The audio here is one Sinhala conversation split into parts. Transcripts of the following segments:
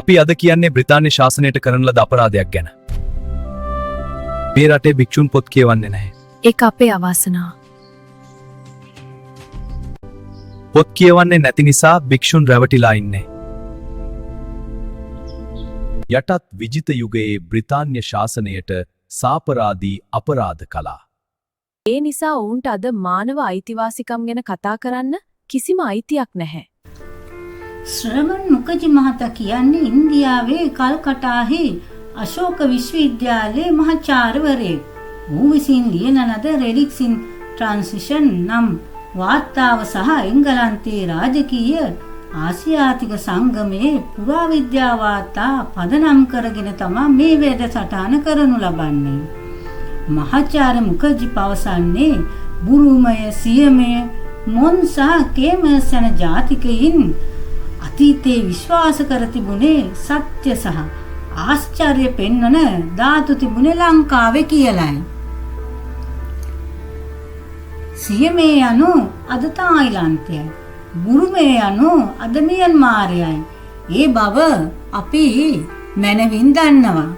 අපි අද කියන්නේ බ්‍රිතාන්‍ය ශාසනයට කරන ලද අපරාධයක් ගැන. මේ රටේ භික්ෂුන් පොත් කියවන්නේ නැහැ. ඒක අපේ අවාසනාව. පොත් කියවන්නේ නැති නිසා භික්ෂුන් රැවටිලා ඉන්නේ. යටත් විජිත යුගයේ බ්‍රිතාන්‍ය ශාසනයට සාපරාදී අපරාධ කළා. ඒ නිසා ඔවුන්ට අද මානව අයිතිවාසිකම් ගැන කතා කරන්න කිසිම අයිතියක් නැහැ. ශ්‍රමන් මුඛර්ජි මහතා කියන්නේ ඉන්දියාවේ කල්කටාහි අශෝක විශ්වවිද්‍යාලයේ මහාචාර්යවරයෙක්. ඔහු විසින් ලියන ලද රෙලික්ස් ඉන් ට්‍රාන්සිෂන් නම් වාර්තාව සහ එංගලන්තයේ රාජකීය ආසියාතික සංගමයේ පුරාවිද්‍යා වාර්තා පදනම් කරගෙන තමා මේ වැඩසටහන කරනු ලබන්නේ. මහාචාර්ය මුඛර්ජි පවසන්නේ බුරුමය, සියමය, මොන් සහ කේමස් යන ජාතිකයින් අතීතයේ විශ්වාස කර තිබුණේ සත්‍ය සහ ආශ්චර්ය පෙන්වන ධාතු තිබුණේ ලංකාවේ කියලයි. සියමේ යනු අද තායිලන්තයයි. බුරුමේ යනු අද මියන්මාරයයි. ඒ බව අපි මැනවින් දන්නවා.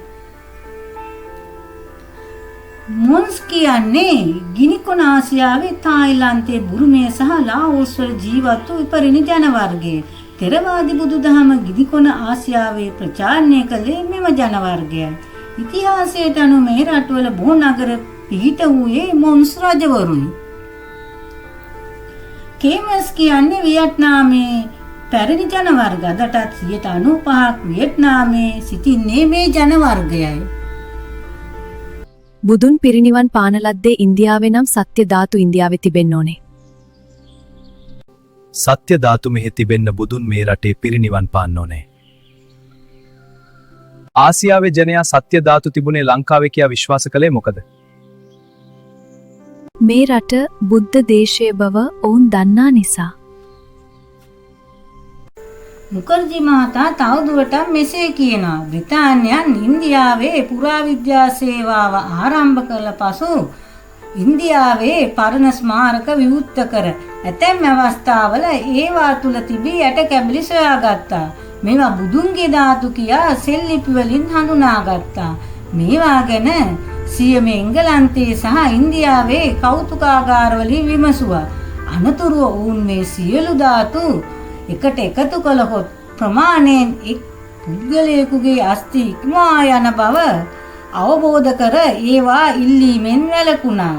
මොන්ස් කියන්නේ ගිනිකොන ආසියාවේ තායිලන්තයේ බුරුමය සහ ලාઓස් වල ජීවත් වූ ඉපරිණි ජන වර්ගය. තෙරවාදී බුදුදහම ගිනිකොන ආසියාවේ ප්‍රචාරණය කළේ මෙම ජන වර්ගයයි. ඉතිහාසයට අනුව මේ රටවල බොහෝ නගර පිහිට වූයේ මොන්ස් රජවරුයි. කේමස් කියන්නේ වියට්නාමයේ පැරණි ජන වර්ග. අදටත් 95ක් වියට්නාමයේ සිටින්නේ මේ ජන වර්ගයයි. බුදුන් පිරිනිවන් පාන ලද්දේ ඉන්දියාවේ නම් සත්‍ය ධාතු ඉන්දියාවේ තිබෙන්න ඕනේ. සත්‍ය ධාතු මෙහි තිබෙන්න බුදුන් මේ රටේ පිරිනිවන් පාන්න ඕනේ. ආසියාවේ ජනයා සත්‍ය ධාතු තිබුණේ ලංකාවේ කියා විශ්වාස කළේ මොකද? මේ රට බුද්ධ දේශය බව ඔවුන් දන්නා නිසා. මුඛර්ජි මහතා තවදුරටත් මෙසේ කියනවා. බ්‍රිතාන්‍යයන් ඉන්දියාවේ පුරාවිද්‍යා සේවාව ආරම්භ කළ පසු ඉන්දියාවේ පරණ ස්මාරක විවුර්ත කර ඇතැම් අවස්ථාවල ඒවා තුල තිබී ඇට කැබලි සොයාගත්තා. මේවා බුදුන්ගේ ධාතු කියා සෙල්ලිපි වලින් හඳුනාගත්තා. මේවා ගැන සියම එංගලන්තයේ සහ ඉන්දියාවේ කෞතුකාගාරවලින් විමසුවා. අනතුරුව ඔවුන් මේ සියලු ධාතු එකට එකතු කළහොත් ප්‍රමාණයෙන් එක් පුද්ගලයෙකුගේ අස්ථි ඉක්මවා යන බව අවබෝධ කර ඒවා ඉල්ලීමෙන් වැළකුණා.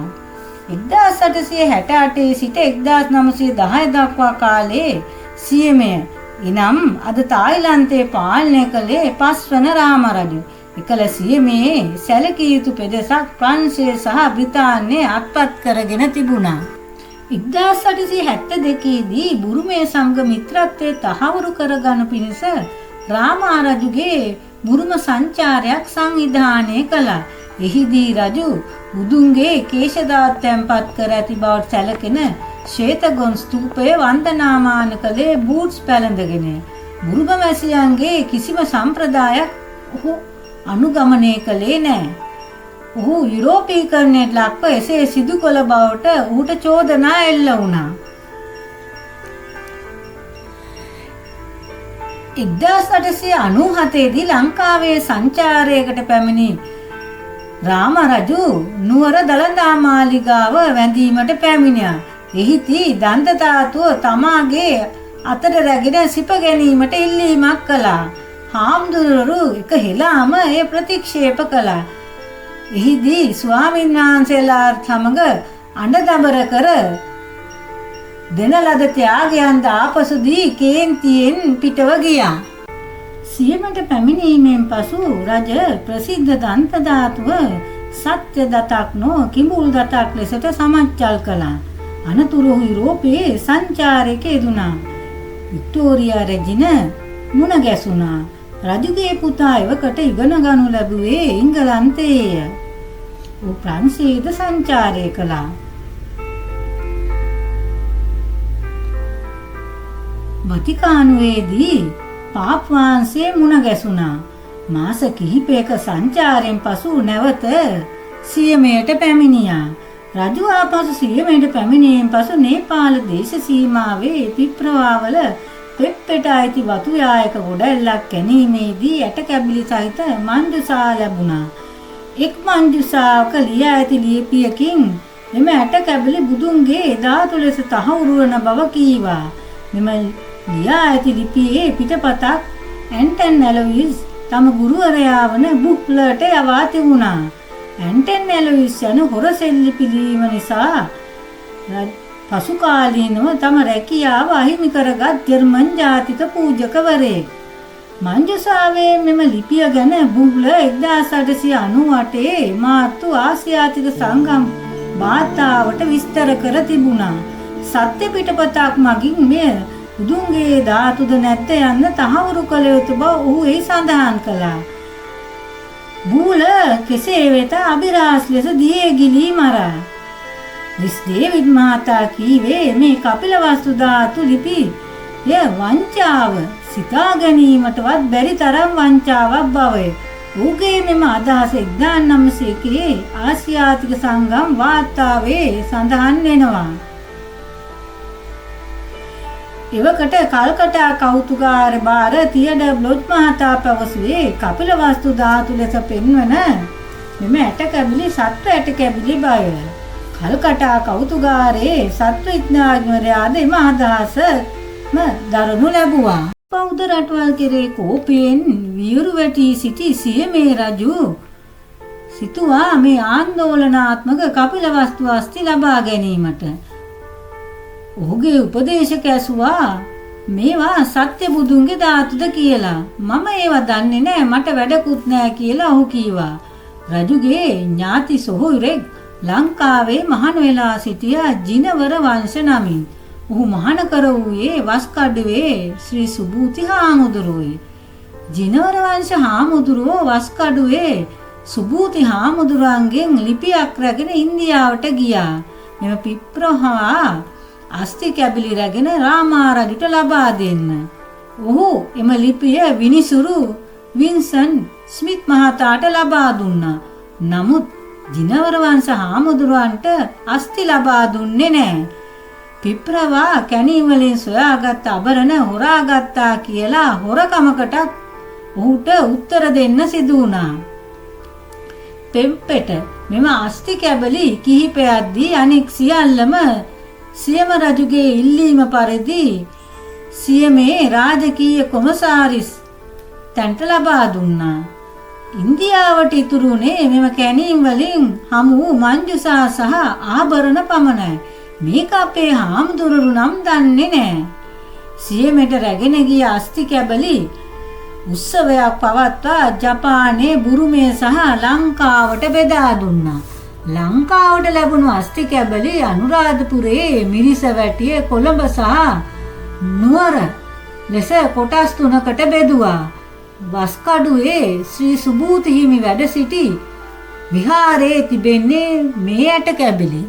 1868 සිට 1910 දක්වා කාලයේ සියමය ඉනම් අද තායිලන්තයේ පාලනය කළේ පස්වන රාම රජු. එකල සියමේ සැලකිය යුතු පෙදෙසක් ප්‍රංශය සහ බ්‍රිතාන්‍යය අත්පත් කරගෙන තිබුණා. 1872 දී බුරුමය සමග මිත්‍රත්වය තහවුරු කරගනු පිණිස රාමා රජුගේ බුරුම සංචාරයක් සංවිධානය කළා. එහිදී රජු බුදුන්ගේ කේශධාත් තැන්පත් කර ඇති බවට සැලකෙන ශ්වේතගොන් ස්තූපය වන්දනාමාන කළේ බූට්ස් පැළඳගෙන. බුරුමවැසියන්ගේ කිසිම සම්ප්‍රදායක් ඔහු අනුගමනය කළේ නෑ. ඔහු යුරෝපීකරණයට ලක්ව එසේ සිදු කළ බවට ඔහුට චෝදනා එල්ල වුණා. 1897 දී ලංකාවේ සංචාරයකට පැමිණි රාම රජු නුවර දළදා මාලිගාව වැඳීමට පැමිණියා. එහිදී දන්ත ධාතුව තමාගේ අතට රැගෙන සිප ගැනීමට ඉල්ලීමක් කළා. හාමුදුරුවරු එක හෙළාම එය ප්‍රතික්ෂේප කළා. එහිදී ස්වාමීන් වහන්සේලා සමග අඬදබර කර දෙන ලද ත්‍යාගයන්ද ආපසු දී කේන්තියෙන් පිටව ගියා. සියමට පැමිණීමෙන් පසු රජ ප්‍රසිද්ධ දන්ත ධාතුව සත්‍ය දතක් නො කිඹුල් දතක් ලෙසට සමච්චල් කළා. අනතුරුව යුරෝපයේ සංචාරයක යෙදුණා. වික්ටෝරියා රැජින මුණ ගැසුණා. රජුගේ පුතා එවකට ඉගෙන ගනු ලැබුවේ එංගලන්තයේය. ඔහු ප්‍රංශයේද සංචාරය කළා. වතිකානුවේදී පාප් වහන්සේ මුණ ගැසුණා. මාස කිහිපයක සංචාරයෙන් පසු නැවත සියමයට පැමිණියා. රජු ආපසු සියමයට පැමිණීමෙන් පසු නේපාල දේශ සීමාවේ පිප්‍රවාවල පෙප්පෙට අයිති වතු යායක ගොඩැල්ලක් කැණීමේදී ඇට කැබිලි සහිත මංජුසා ලැබුණා. එක් මංජුසාවක ලියා ඇති ලිපියකින් මෙම ඇට කැබලි බුදුන්ගේ ධාතු ලෙස තහවුරු වන බව කීවා. මෙම ලියා ඇති ලිපියේ පිටපතක් ඇන්ටන් ඇලොයිස් තම ගුරුවරයා වන බුක්ලර්ට යවා තිබුණා. ඇන්ටන් ඇලොයිස් යන හොර සෙල්ලිපි ලිවීම නිසා පසු කාලීනව තම රැකියාව අහිමි කරගත් ජර්මන් ජාතික පූජකවරයෙක්. මංජුසාවේ මෙම ලිපිය ගැන බුහ්ලර් 1898 මාර්තු ආසියාතික සංගම් වාර්තාවට විස්තර කර තිබුණා. සත්‍ය පිටපතක් මගින් මෙය බුදුන්ගේ ධාතුද නැත්ද යන්න තහවුරු කළ යුතු බව ඔහු එහි සඳහන් කළා. බූල කෙසේ වෙත අභිරහස් ලෙස දියේ ගිලී මරා. රිස් ඩේවිඩ් මහතා කීවේ මේ කපිලවස්තු ධාතු ලිපි එය වංචාව සිතා ගැනීමටවත් බැරි තරම් වංචාවක් බවය. ඔහුගේ මෙම අදහස 1901 ආසියාතික සංගම් වාර්තාවේ සඳහන් වෙනවා. එවකට කල්කටා කෞතුකාර භාර තියඩර් බ්ලොජ් මහතා පැවසුවේ කපිලවස්තු ධාතු ලෙස පෙන්වන මෙම ඇට කැබලි සත්ව ඇට කැබලි බවය. කල්කටා කෞතුකාරයේ සත්ව විඥාඥවරයාද එම අදහසම දරනු ලැබුවා. බෞද්ධ රටවල් කෙරේ කෝපයෙන් වියරු වැටී සිටි සියමේ රජු සිතුවා මේ ආන්දෝලනාත්මක කපිලවස්තු අස්ථි ලබා ගැනීමට. ඔහුගේ උපදේශක ඇසුවා මේවා සත්‍ය බුදුන්ගේ ධාතුද කියලා. මම ඒවා දන්නේ නෑ, මට වැඩකුත් නෑ කියලා ඔහු කීවා. රජුගේ ඥාති සොහොයුරෙක් ලංකාවේ මහාන වෙලා සිටියා ජිනවර වංශ නමින්. ඔහු මහාන කර වූයේ වස්කඩුවේ ශ්‍රී සුභූති හාමුදුරුවෝයි. ජිනවර වංශ හාමුදුරුවෝ වස්කඩුවේ සුභූති හාමුදුරුවන්ගෙන් ලිපියක් රැගෙන ඉන්දියාවට ගියා. මෙම පිප්‍රහා අස්ථි කැබලි රැගෙන රාමා රජුට ලබා දෙන්න. ඔහු එම ලිපිය විනිසුරු වින්සන් ස්මිත් මහතාට ලබා දුන්නා. නමුත් ජිනවර වංශ හාමුදුරුවන්ට අස්ථි ලබා දුන්නේ නෑ. පිප්‍රවා කැණීම් වලින් සොයාගත් අබරණ හොරාගත්තා කියලා හොරකමකටත් ඔහුට උත්තර දෙන්න සිදු වුණා. පෙම්පෙට මෙම අස්ථි කැබලි කිහිපයක් දී අනෙක් සියල්ලම සියම රජුගේ ඉල්ලීම පරිදි සියමේ රාජකීය කොමසාරිස් තැන්ට ලබා දුන්නා. ඉන්දියාවට ඉතුරු වුණේ මෙම කැණීම් වලින් හමු වූ මංජුසා සහ ආභරණ පමණයි. මේක අපේ හාමුදුරුවරු නම් දන්නේ නෑ. සියමෙට රැගෙන ගිය අස්ථි කැබලි උත්සවයක් පවත්වා ජපානයේ බුරුමය සහ ලංකාවට බෙදා දුන්නා. ලංකාවට ලැබුණු අස්ථි කැබලි අනුරාධපුරයේ මිරිසවැටිය, කොළඹ සහ නුවර ලෙස කොටස් තුනකට බෙදුවා. වස්කඩුවේ ශ්‍රී සුභූති හිමි වැඩ සිටි විහාරයේ තිබෙන්නේ මේ ඇට කැබලි.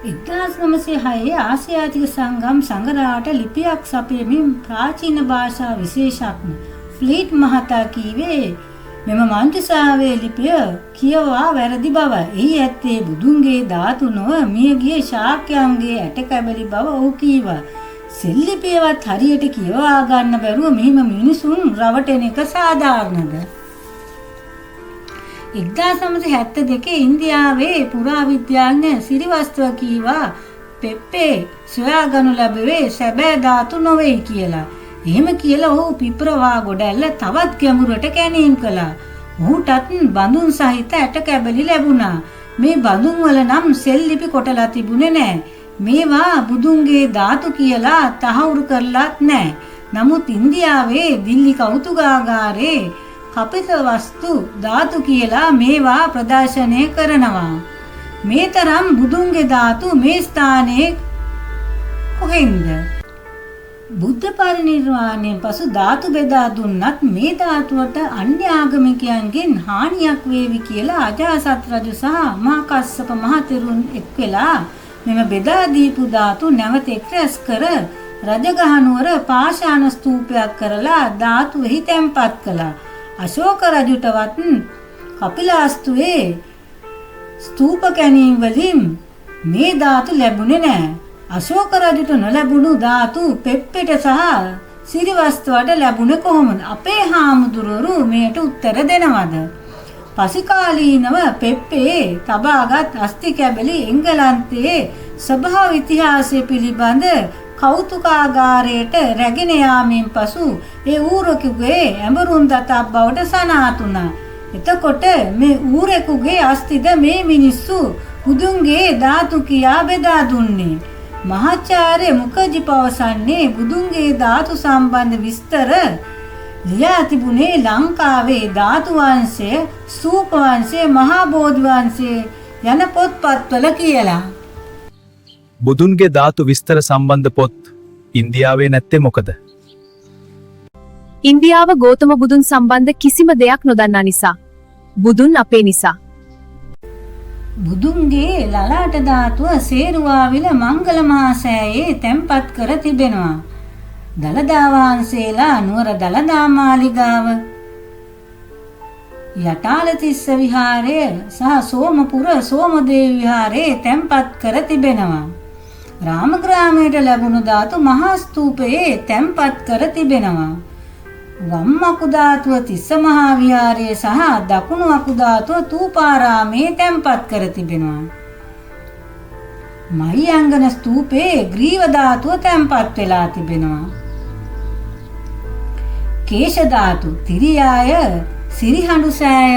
1906 ආසියාතික සංගම් සංගරාට ලිපියක් සපයමින් ප්‍රාචීන භාෂා විශේෂඥ ෆ්ලීට් මහතා කීවේ මෙම මංජුසාවේ ලිපිය කියවා වැරදි බව. එහි ඇත්තේ බුදුන්ගේ ධාතු නොව මියගිය ශාක්‍යයන්ගේ ඇට කැබලි බව ඔහු කීවා. සෙල්ලිපියවත් හරියට කියවා ගන්න බැරුව මෙහිම මිනිසුන් රවටෙන එක සාධාරණද? 1972 ඉන්දියාවේ පුරාවිද්‍යාඥ සිරිවස්තුව කීවා පෙප්පේ සොයාගනු ලැබුවේ සැබෑ ධාතු නොවේයි කියලා. එහෙම කියලා ඔහු පිප්‍රවා ගොඩැල්ල තවත් ගැඹුරට කැණීම් කළා. ඔහුටත් බඳුන් සහිත ඇට කැබලි ලැබුණා. මේ බඳුන් වල නම් සෙල්ලිපි කොටලා තිබුණේ නෑ. මේවා බුදුන්ගේ ධාතු කියලා තහවුරු කරලත් නෑ. නමුත් ඉන්දියාවේ දිල්ලි කෞතුකාගාරේ කපිලවස්තු ධාතු කියලා මේවා ප්‍රදර්ශනය කරනවා. මේ තරම් බුදුන්ගේ ධාතු මේ ස්ථානයේ කොහෙන්ද? බුද්ධ පරිනිර්වාණයෙන් පසු ධාතු බෙදා දුන්නත් මේ ධාතුවට අන්‍ය ආගමිකයන්ගෙන් හානියක් වේවි කියලා අජාසත් රජු සහ මහා කස්සප මහතෙරුන් එක් වෙලා මෙම බෙදා දීපු ධාතු නැවත එක් රැස් කර රජගහ නුවර පාෂාණ ස්තූපයක් කරලා ධාතු එහි තැන්පත් කළා. අශෝක රජුටවත් කපිලාස්තුවේ ස්තූප කැණීම් වලින් මේ ධාතු ලැබුණේ නෑ. අශෝක රජුට නොලැබුණු ධාතු පෙප්පෙට සහ සිරිවස්තුවට ලැබුණේ කොහොමද? අපේ හාමුදුරුවරු මෙයට උත්තර දෙනවද? පසුකාලීනව පෙප්පේ තබාගත් අස්ථි කැබලි එංගලන්තයේ ස්වභාව ඉතිහාසය පිළිබඳ කෞතුකාගාරයට රැගෙන යාමෙන් පසු ඒ ඌරෙකුගේ ඇඹරුම් දතක් බවට සනාථ වුණා. එතකොට මේ ඌරෙකුගේ අස්ථිද මේ මිනිස්සු බුදුන්ගේ ධාතු කියා බෙදා දුන්නේ. මහාචාර්ය මුඛර්ජි පවසන්නේ බුදුන්ගේ ධාතු සම්බන්ධ විස්තර ලියා තිබුණේ ලංකාවේ ධාතු වංශය, ස්තූප වංශය, මහා බෝධි වංශය යන පොත්පත්වල කියලා. බුදුන්ගේ ධාතු විස්තර සම්බන්ධ පොත් ඉන්දියාවේ නැත්තේ මොකද? ඉන්දියාව ගෞතම බුදුන් සම්බන්ධ කිසිම දෙයක් නොදන්නා නිසා. බුදුන් අපේ නිසා. බුදුන්ගේ ලලාට ධාතුව සේරුවාවිල මංගල මහා සෑයේ තැන්පත් කර තිබෙනවා. දළදා වහන්සේලා නුවර දළදා මාලිගාව, යටාලතිස්ස විහාරය සහ සෝමපුර සෝමදේව විහාරයේ තැන්පත් කර තිබෙනවා. රාමග්‍රාමයට ලැබුණු ධාතු මහා ස්තූපයේ තැන්පත් කර තිබෙනවා. වම් අකු ධාතුව තිස්ස මහා විහාරයේ සහ දකුණු අකු ධාතුව තූපාරාමයේ තැන්පත් කර තිබෙනවා. මහියංගන ස්තූපයේ ග්‍රීව ධාතුව තැන්පත් වෙලා තිබෙනවා. කේශ ධාතු තිරියාය සිරිහඬු සෑය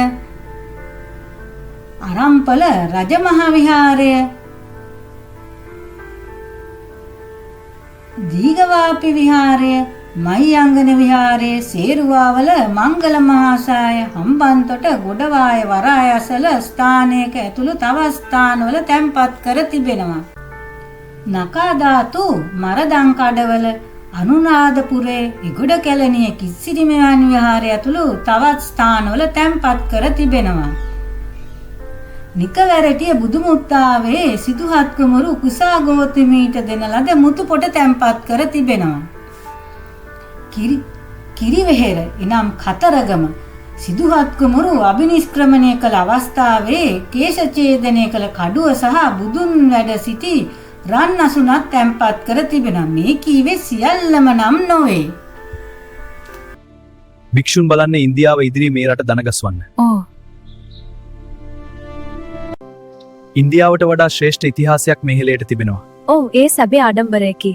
අරම්පල රජමහා විහාරය දීඝවාපි විහාරය මහියංගන විහාරය සේරුවාවල මංගල මහා සෑය හම්බන්තොට ගොඩවාය වරායසල ස්ථානයක ඇතුළු තවත් ස්ථානවල තැන්පත් කර තිබෙනවා. නකා ධාතු මරදං කඩවල අනුරාධපුරේ ඉගොඩ කැලණිය කිස්සිරිමෙවන් විහාරය ඇතුළු තවත් ස්ථානවල තැන්පත් කර තිබෙනවා. නිකවැරටිය බුදුමුත්තාවේ සිදුහත් කුමරු කුසා ගෝතමීට දෙන ලද මුතු පොට තැන්පත් කර තිබෙනවා. කිරිවෙහෙර එනම් කතරගම සිදුහත් කුමරු අභිනිෂ්ක්‍රමණය කළ අවස්ථාවේ කේශ ඡේදනය කළ කඩුව සහ බුදුන් වැඩ සිටි රන් අසුනක් තැන්පත් කර තිබෙනවා. මේ කීවේ සියල්ලම නම් නොවේ. භික්ෂුන් බලන්නේ ඉන්දියාව ඉදිරියේ මේ රට දනගස්වන්න. ඔව්. ඉන්දියාවට වඩා ශ්‍රේෂ්ඨ ඉතිහාසයක් මේ හෙළයට තිබෙනවා. ඔව්, ඒ සැබෑ ආඩම්බරයකි.